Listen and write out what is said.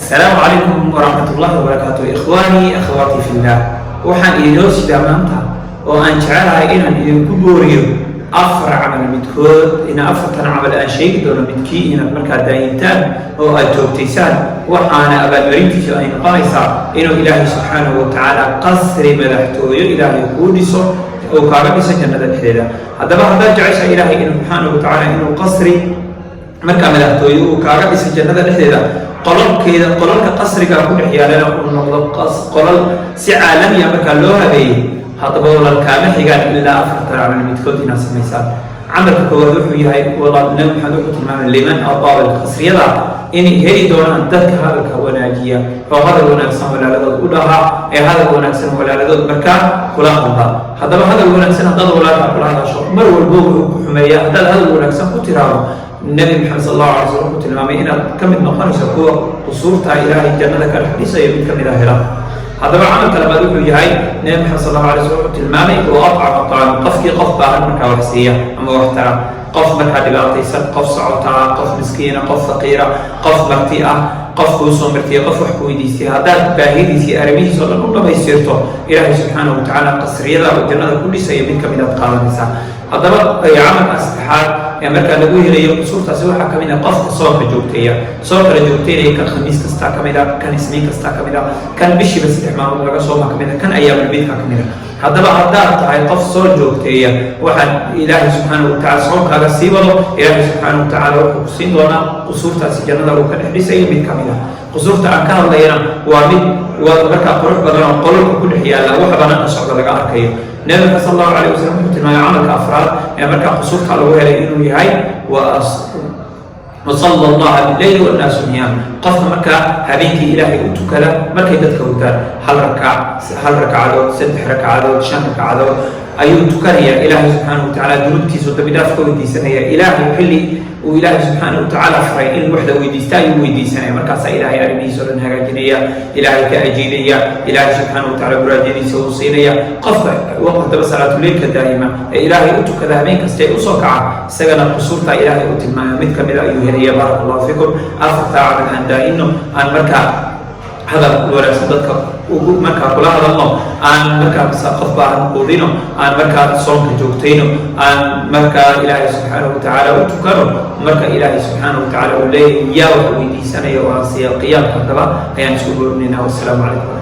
Asalaamu calaykum waraxmatullahi wabarakaatu, ikhwaanii, akhawaatii fillah. Waxaan idinoo sidaa maanta oo aan jecelahay inaan idinku booriyo afar camal midkood, in afartan camal aan sheegi doono midkii inaad markaa daayintaan oo aad joogtaysaan. Waxaana abaalmarintiisu ay noqonaysaa inuu Ilaahay subxaanahu wa tacaala qasri madaxtooyo Ilaahay kuu dhiso oo kaaga dhiso jannada dhexdeeda. Haddaba, haddaad jeceshahay Ilaahay inuu subxaanahu wa tacaala inuu qasri markaa madaxtooye uu kaaga dhiso jannada dhexdeeda, qololkeeda, qolalka qasriga ku dhex yaalana uu noqdo qolal si caalamiya markaa loo habeeyey, haddaba walaal, kaama xigaan ilaa afartan camal midkood inaad samaysaan. Camalka koowaad wuxuu yahay, walaal, Nabi Maxamed wuxuu tilmaamay liman adaaba qasriyada inay heli doonaan dadka hadalka wanaajiya oo hadal wanaagsan walaaladood u dhahaa, ee hadal wanaagsan walaaladood markaa kula hadla. Haddaba, hadal wanaagsan haddaad walaalka kula hadasho, mar walbo wuxuu ku xumeeya haddaad hadal wanaagsan ku tiraahdo, Nabi Maxamed sal Allahu alay slam wuxuu tilmaamay inaad ka mid noqonayso kuwa qusuurta Ilaahay jannada ka dhex dhisayo mid ka mid a hela. Haddaba, camalka labaad wuxuu yahay, Nabi Maxamed sal Allahu alay slam wuxuu tilmaamay wa atcama acaam, qofkii qof baahan markaa wax siiya ama wax tara, qof markaa dhibaataysan, qof socotaa, qof miskiina, qof faqiira, qof marti ah, qof kuu soo martiya, qof wax ku weydiistay, haddaad baahidiisa iyo arrimihiisa oo dhan u dhamaystirto, Ilaahay subxaanahu watacaala qasriyada uu jannada ku dhisayo mid ka mid aad qaadanaysaa. Haddaba, camalka saddexaad ee markaa lagu helayo qusuurtaasi waxaa ka mid ah qofka soonka joogteeya, soonka la joogteynaya, kan Khamiis kastaa ka mid ah, kan Isniin kastaa ka mid ah, kan bishiiba 3 maalmood laga sooma ka mid ah, kan ayaamulbiidka ka mid ah. Haddaba, haddaad tahay qof soo joogteeya, waxaad Ilaahay subxaanahu watacala soonkaaga sii wado, Ilaahay subxaanahu watacaala wuxuu ku siin doonaa qusuurtaasi jannada uu ka dhex dhisayo mid ka mid ah. Qusuurta aan ka hadlayana waa mid waa markaa qurux badan oo qolalka ku dhex yaalla, wax badan ka socda laga arkayo. Nabiga sal Allahu alayh wasalam wuxuu tilmaamay camalka afraad ee markaa qusuurta lagu helay inuu yahay wasalla Allaha bileyli wannaasu niyaam, qofka markaa habeenkii Ilaahay u tukada markay dadka hurdaan. Hal rakac, hal ragcadood, saddex ragcadood, shan ragcadood ayuu tukanaya. Ilaahay subxaanahu watacaala dunuubtiisu dambi dhaaf ka weydiisanaya. Ilaahay xilli uu Ilaahay subxaanahu watacaala faray in wax la weydiista ayuu weydiisanaya. Markaasaa Ilaahay arrimihiisa o dhan hagaajinaya, Ilaahay ka ajiibaya, Ilaahay subxaanahu watacaala muraajadiisa uu siinaya qofka. Haddaba, salaatuleylka daa'ima ee Ilaahay u tukada habeen kasta ee usoo kaca, isagana qusuurta Ilaahay u tilmaamay mid kamida ayuu helaya. Baaraka Allahu fiikum. Afartaa camal aan daa'ino, aan markaa hadal wanaagsan dadka ugu markaa kula hadalno, aan markaa qof baahan quudino, aan markaa soonka joogtayno, aan markaa Ilaahay subxaanahu watacaala u tukano marka Ilaahay subxaanahu watacaala uu leeyahay: "Yaa wax weydiisanaya oo aan siiya?" Qiyaamka haddaba ayaan isku boorinaynaa. Wassalaamu calaykum.